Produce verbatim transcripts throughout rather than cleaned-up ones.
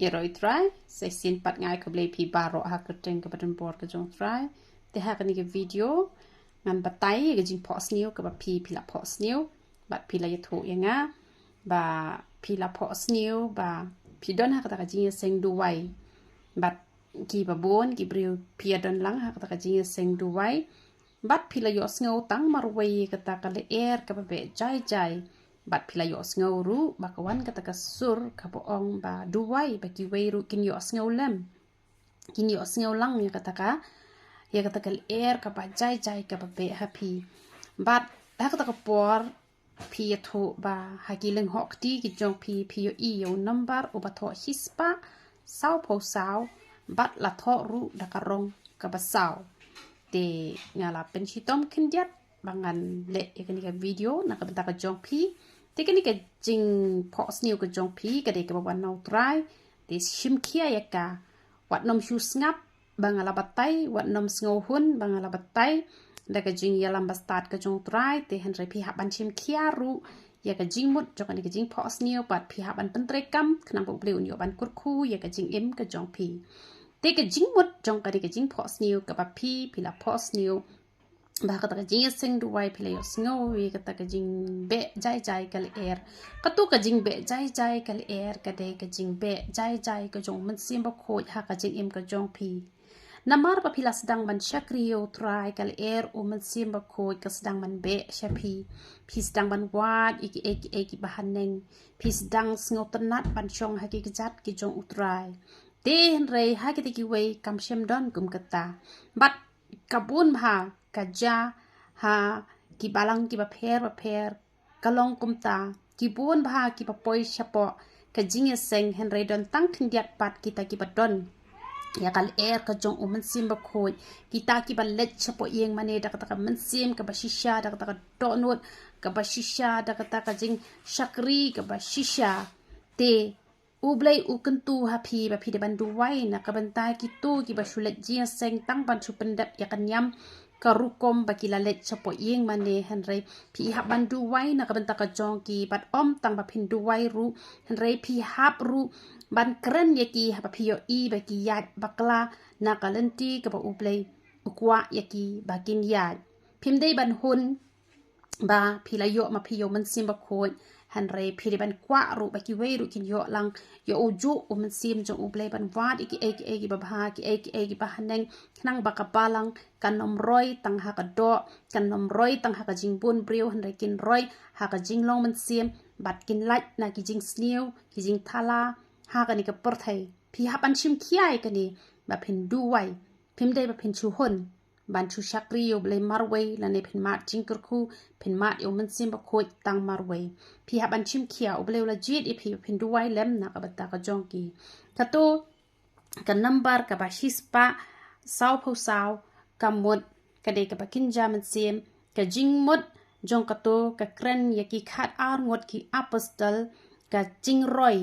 Ïaroh ïa u Trai, sa shisien pat nga ai khublei ïa phi baroh ha ka kyrteng kaba donbor ka jong u Trai. Te ha kane ka video ngan batai ïa ka jingphohsniew kaba phi, phi la phohsniew bad phi la ïathuh ïa nga ba phi la phohsniew ba phi don ha kata ka jingïaseng duwai. Bad kiba bun ki briew phi ïadon lang ha kata ka jingïaseng duwai. Bad phi la ïohsngew tang marwei ïa kata ka lyer kaba beh jai jai. Bad phi la ïohsngew ruh ba ka wan kata ka sur kaba ong ba duwai ba kiwei ruh kin ïohsngew lem. Kin ïohsngew lang ïa kata ka, ïa kata ka lyer kaba jai jai kaba beh ha phi. Bad ha kata ka por phi ïathuh ba ha ki lyngngoh kti ki jong phi, phi ïohi ïa u number uba thoh shispah sawphew saw bad la thoh ruh da ka rong kaba saw. Te nga la pynshitom khyndiat ba ngan leh ïa kane ka video na ka bynta ka jong phi. Te kane ka jingphohsniew ka jong phi ka dei kaba wan na u Trai. Te shim khia ïa ka, wat nym shu sngap ba nga la batai, wat nym sngewhun ba nga la batai da ka jingïalam bastad ka jong u Trai. Te hynrei phi hap ban shim khia ruh ïa ka jingmut jong kane ka jingphohsniew bad phi hap ban pyntreikam khnang ba U Blei un ïoh ban kyrkhu ïa ka jingim ka jong phi. Te ka jingmut jong kane ka jingphohsniew kaba phi, phi la phohsniew ba ha kata ka jingïaseng duwai phi la ïohsngew ïa kata ka jingbeh jai jai ka lyer. Kato ka jingbeh jai jai ka lyer ka dei ka jingbeh jai jai ka jong u Mynsiem Bakhuid ha ka jingim ka jong phi. Namar ba phi la sdang ban shakri ïa u Trai, ka lyer u Mynsiem Bakhuid ka sdang ban beh sha phi. Phi sdang ban wad ïa kiei kiei kiba haneng. Phi sdang sngewtynnat ban shong ha ki kjat ki jong u Trai. Te hynrei ha kita kiwei kam shym don kum kata. Bad ka bun bha ka jia ha ki balang kiba pher bapher ka long kumta. Ki bun bha kiba poi shapoh ka jingïaseng hynrei don tang khyndiat pat kita kiba don ïa ka lyer ka jong u Mynsiem Bakhuid. Kita kiba leit shapoh ïing mane da kata ka mynsiem kaba shisha, da kata ka dohnud kaba shisha, da kata ka jingshakri kaba shisha. Te U Blei u kyntu ha phi ba phi dei ban duwai na ka bynta kito kiba shu leit jingïaseng tang ban shu pyndep ïa ka niam ka rukom ba ki la leit shapoh ïing mane. Hynrei phi hap ban duwai na ka bynta ka jong ki bad ym tang ba phin duwai ruh, hynrei phi hap ruh ban kren ïa ki haba phi ïohi ba ki ïaid bakla na ka lynti kaba U Blei u kwah ïa ki ba kin ïaid. Phim dei ban hun ba phi la ïoh ma phi ïa u Mynsiem Bakhuid. Hynrei phi dei ban kwah ruh ba kiwei ruh kin ïoh lang ïa u juh u Mynsiem jong U Blei ban wad ïa kiei kiei kiba bha, kiei kiei kiba haneng, khnang ba ka balang kan nym roi tang ha ka doh, kan nym roi tang ha ka jingbun briew, hynrei kin roi ha ka jinglong mynsiem bad kin lait na ki jingsniew, ki jingthala ha kane ka pyrthei. Phi hap ban shim khia ïa kane ba phin duwai. Phim dei ba phin shu hun ban shu shakri ïa U Blei marwei lane phin mad jingkyrkhu, phin mad ïa u Mynsiem Bakhuid tang marwei. Phi hap ban shim khia, U Blei u la jied ïa phi ba phin duwai lem na ka bynta ka jong ki. Kato ka number kaba shispah sawphew saw ka mut ka dei kaba kynja mynsiem. Ka jingmut jong kato ka kren ïa ki khatar ngut ki apostol, ka jingroi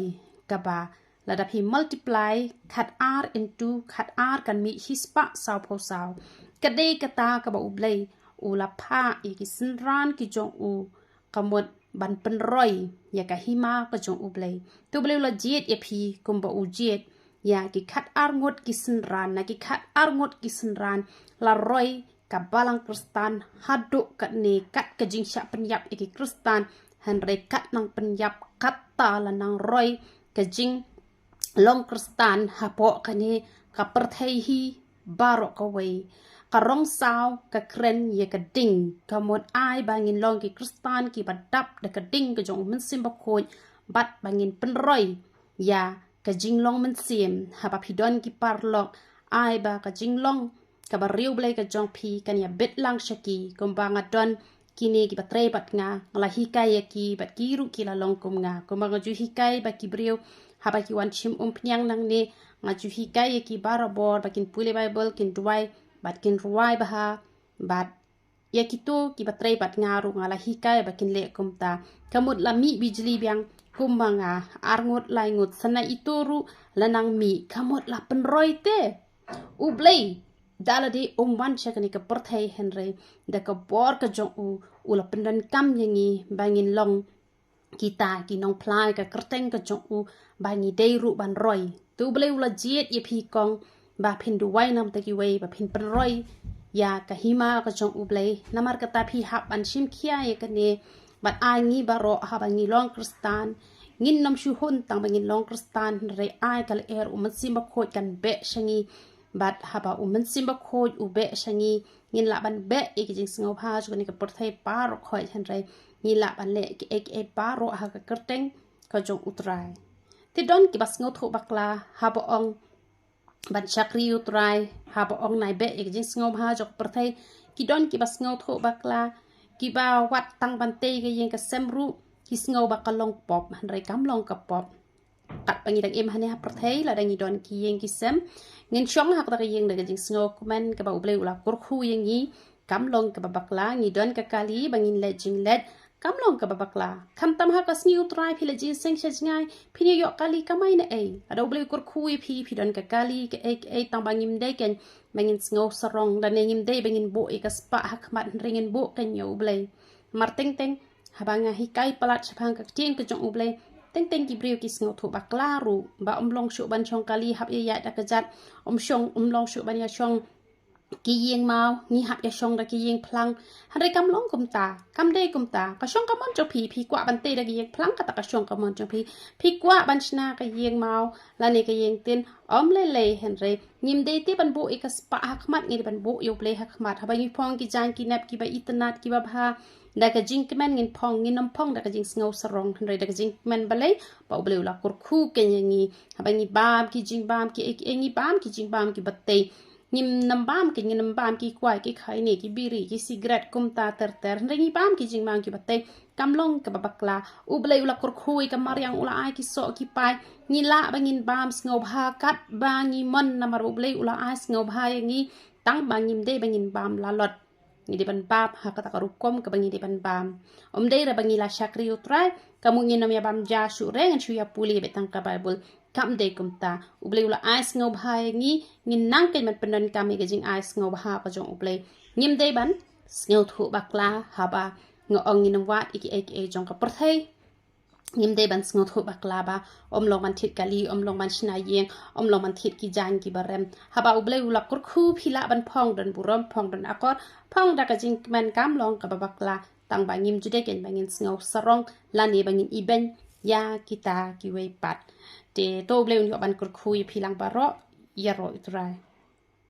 kaba lada phi multiply khatar into khatar kan mih shispah sawphew saw. Ka dei kata kaba U Blei u la phah ïa ki synran ki jong u, ka mut ban pynroi ïa ka hima ka jong U Blei. Te U Blei u la jied ïa phi kumba u jied ïa ki khatar ngut ki synran, na ki khatar ngut ki synran la roi ka balang Khristan haduh katne, kat ka jingshah pynïap ïa ki Khristan, hynrei kat nang pynïap kata la nang roi ka jinglong Khristan hapoh kane ka pyrthei hi baroh kawei. Ka rong saw ka kren ïa ka ding, ka mut ai ba ngin long ki Khristan kiba dap da ka ding ka jong u Mynsiem Bakhuid bad ba ngin pynroi ïa ka jinglong mynsiem. Haba phi don ki paralok, ai ba ka jinglong kaba riewblei ka jong phi kan ïa bit lang sha ki. Kumba nga don kine kiba trei bad nga, nga la hikai ïa ki bad ki ruh ki la long kum nga. Kumba nga ju hikai ba ki briew haba ki wan shim umphniang nangne, nga ju hikai ïa ki barabor ba kin pule Baibl, kin duwai bad kin rwai bha. Bad ïa kito kiba trei bad nga ruh nga la hikai ba kin leh kumta. Ka mut la mih bijli biang kumba nga, arngut laingut, sa na ito ruh la nang mih. Ka mut la pynroi te. U Blei da lade um wan sha kane ka pyrthei, hynrei da ka bor ka jong u, u la pyndonkam ïa ngi ba ngin long kita ki nongphla ïa ka kyrteng ka jong u, ba ngi dei ruh ban roi. Te U Blei u la jied ïa phi kong, ba phin duwai namar kiwei, ba phin pynroi ïa ka hima ka jong U Blei. Namar kata phi hap ban shim khia ïa kane, bad ai ngi baroh haba ngi long Khristan, ngin nym shu hun tang ba ngin long Khristan, hynrei ai ka lyer U Mynsiem Bakhuid kan beh sha ngi. Bad haba U Mynsiem Bakhuid u beh sha ngi, ngin lah ban beh ïa ki jingsngewbha jong kane ka pyrthei baroh khoit, hynrei ngi lah ban leh kiei kiei baroh ha ka kyrteng ka jong U Trai. Te don kiba sngewthuh bakla haba ong ban shakri U Trai, haba ong nai beh ïa ki jingsngewbha jong ka pyrthei. Ki don kiba sngewthuh bakla, kiba wat tang ban tei ka ïing ka sem ruh ki sngew ba ka long pop, hynrei kam long ka pop. Katba ngi dang im hangne ha pyrthei, lada ngi don ki ïing ki sem, ngin shong ha kata ka ïing da ka jingsngewkmen kaba U Blei u la kyrkhu ïa ngi. Kam long kaba bakla. Ngi don ka kali ba ngin leit jingleit, kam long kaba bakla. Khamtam ha ka sngi U Trai phi leit jingïaseng sha jngai, phin ïoh kali kamai naei? Lada U Blei u kyrkhu ïa phi, phi don ka kali kaei kaei, tang ba ngim dei kein ba ngin sngew sarong, lane ngim dei ba ngin buh ïa ka spah ha khmat, hynrei ngin buh kein ïa U Blei. Mar teng teng haba nga hikai palat shaphang ka ktien ka jong U Blei, teng teng ki briew ki sngewthuh bakla ruh, ba ym long shuh ban shong kali hap ïa ïaid da ka jat, ym shong, ym long shuh ban ïa shong ki ïing maw, ngi hap ïa shong da ki ïing phlang. Hynrei kam long kumta, kam dei kumta. Ka shong ka mon jong phi, phi kwah ban tei da ki ïing phlang, kata ka shong ka mon jong phi. Phi kwah ban shna ka ïing maw, lane ka ïing tin, ym lei lei, hynrei ngim dei te ban buh ïa ka spah ha khmat, ngi dei ban buh ïa U Blei ha khmat. Haba ngi phong ki jaiñ ki nep kiba itynnad kiba bha, da ka jingkmen ngin phong, ngin nym phong da ka jingsngew sarong, hynrei da ka jingkmen balei? Ba U Blei u la kyrkhu kein ïa ngi. Haba ngi bam ki jingbam kiei kiei, ngi bam ki jingbam kiba tei. Ngim nym bam ki, ngin nym bam ki kwai, ki khaini, ki biri, ki sigaret, kumta ter ter, hynrei ngi bam ki jingbam kiba tei. Kam long kaba bakla. U Blei u la kyrkhu ïa ka mariang, u la ai ki soh ki pai. Ngi lah ba ngin bam sngewbha katba ngi mon, namar U Blei u la ai sngewbha ïa ngi, tang ba ngim dei ba ngin bam lalot. Ngi dei ban bam ha kata ka rukom kaba ngi dei ban bam. Ym dei re ba ngi la shakri U Trai, ka mut ngin nym ïa bam ja shuh re, ngan shu ïa pule beit tang ka Baibl. Kam dei kumta. U Blei u la ai sngewbha ïa ngi, ngin nang kein ban pyndonkam ïa ka jingai sngewbha ka jong U Blei. Ngim dei ban sngewthuh bakla haba nga ong ngin nym wad ïa kiei kiei jong ka pyrthei. Ngim dei ban sngewthuh bakla ba ym long ban thied kali, ym long ban shna ïing, ym long ban thied ki jaiñ kiba rem. Haba U Blei u la kyrkhu, phi lah ban phong don burom, phong don akor, phong da ka jingkmen, kam long kaba bakla. Tang ba ngim ju dei kein ba ngin sngew sarong, lane ba ngin ibeiñ ïa kita kiwei pat. Te to U Blei un ïoh ban kyrkhu ïa phi lang baroh. Ïaroh U Trai.